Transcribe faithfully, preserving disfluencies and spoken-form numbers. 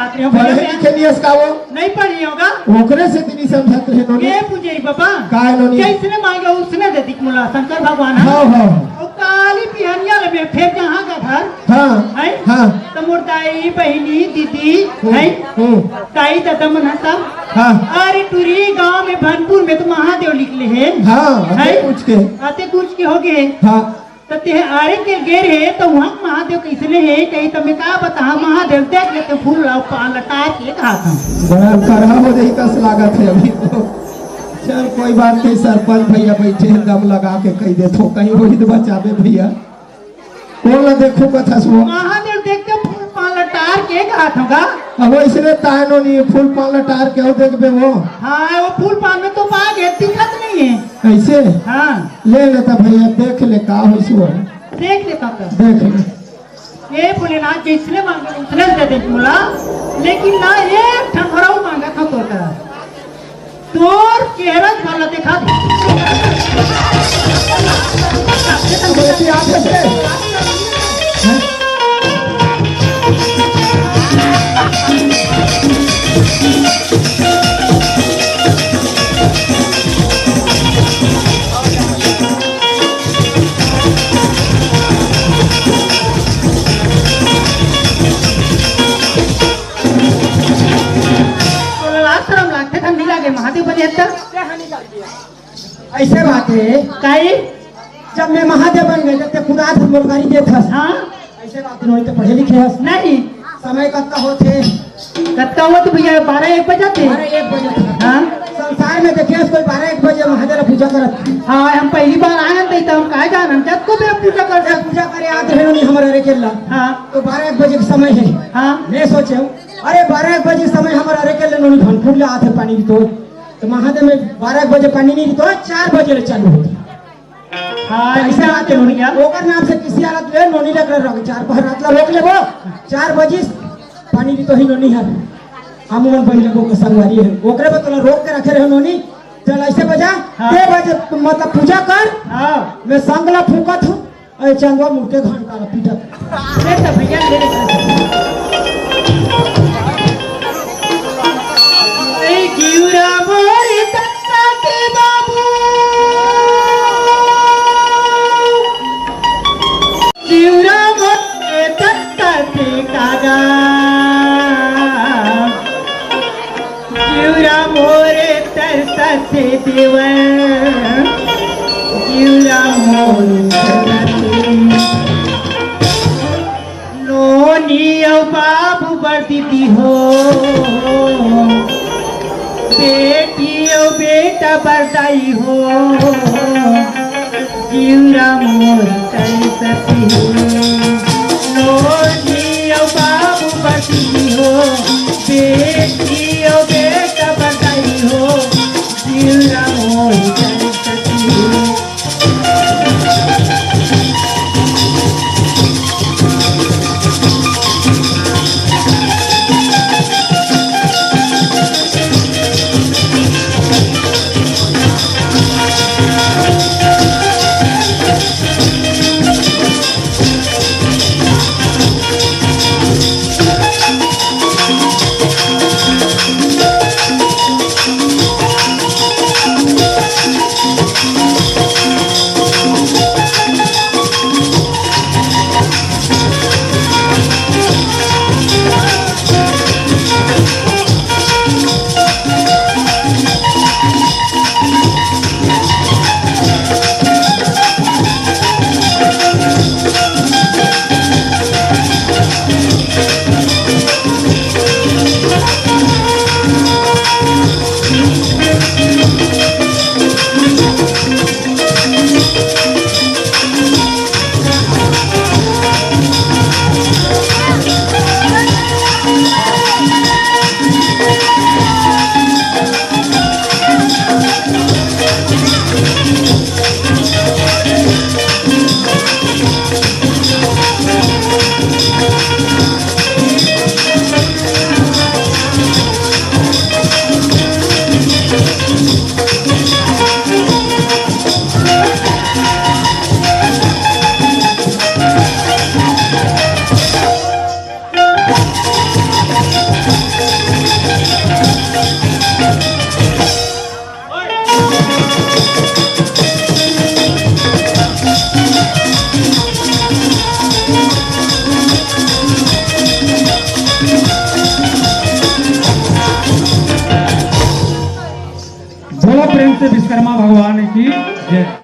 पढ़े लिखे नहीं हस का वो? नहीं पढ़ी होगा। ओकरे से तो नहीं समझत रहे नोनी। ए पुजेरी बाबा, काय नोनी? जैसने मांगे उसने दे दिक मोला शंकर भगवान ह। हाँ, हाँ। अउ काली बिहनिया ले मैं फेर जहाँ का घर। हाँ, है? हाँ। त मोर दाई, बहिनी, दीदी, हम्म, है? हम्म। दाई, ददा मन ह सब। हाँ। अरे टुरी गांव में भनपुर में तो महादेव निकले हे। हाँ, है? अते कुछ के। अते कुछ के हो गए। हाँ। त तेह आरे के गे रहे, त उहाँ महादेव कइसने हे, कही त मैं का बताहा, महादेव देख लेते फूल अउ पान लटार के कहा था। बड़ा करहा हो जाही कस लागत हे अभी तो। चल कोई बात नहीं, सरपंच भैया बैठे हैं, दम लगा के कही देथों, कहीं वही तो बचाबे भैया। कोन ला देखहूँ कथस वो? महादेव देख के फूल पान लटार के कहा था गा। अब वइसने ताय नोनी, फूल पान लटार के अउ देखबे वो। हाँ, वो फूल पान में तो पा गए, दिखत नहीं है। कइसे? हाँ। ले लेता भैया, देख ले का होइस वो। देख लेता तो। देख ले। ए भोलेनाथ, जइसने मांगे उसने दे दे मोला, लेकिन ना एक ठन घरऊ मांगत हँव तोर करा। तोर चेहरा भला देखा दे। तोला लाज शरम लागथे, धन नहीं लागे, महादेव बने हत्ता। अइसे बात हे। काई? जब मैं महादेव बन गए, जब ते कुदार से मोर गाड़ी देत हस। हाँ। अइसे बात हे, नोनी ते पढ़े लिखे हस। नहीं। समय कतका होथे? कतका होथे भैया? बारह एक बजे थे। बारह एक बजे थे। हाँ। संसार में देखे हस कोई बारह एक बजे महादेव ला पूजा करत? हाँ, हम पहली बार आए हैं, तो हम काय जानन, जब को भी पूजा कर ए, पूजा करे आत रहे नोनी हमर अरे केला। हाँ। तो बारह एक बजे के समय हे। हाँ। मैं सोचे हँव, अरे बारह एक बजे समय हमर अरे केला नोनी भनपुर ले आत हे पानी भी तो। त महादेव में बारह एक बजे पानी नहीं तो चार बजे ले चालू होथे। हाँ, अइसे बात हे नोनी। ओकर नाम से किसी हालत ले नोनी लग रहा चार पहर रात ला रोक लेबो। चार बजे पानी नहीं तो ही नोनी हर। हम मन बन लेबो के संगवारी हे। ओकरे बर तोला रोक के रखे रहे नोनी। चल अइसे बजा, हाँ। ते बजे मतलब पूजा कर। हाँ। मैं संग ला फूंकत हँव। अरे चंदवा मुड़ के घंटा ला पीटत। ले तो भैया, ले ले। ए गिउरा मोरे तत्ता के बाबू, गिउरा मोरे तत्ता के कागा। जिउरा मोरे तरसत हे देवर, जिउरा मोरे तरसत हे। नोनी अउ बाबू बर दीदी हो, बेटी अउ बेटा बर दाई हो। जिउरा मोर तरसत हे, नोनी अउ बाबू बर दीदी हो, बेटी अउ बेटा बर दाई हो, जिउरा मोर तरसत हे। बोलो प्रेम से विश्वकर्मा भगवान की जय।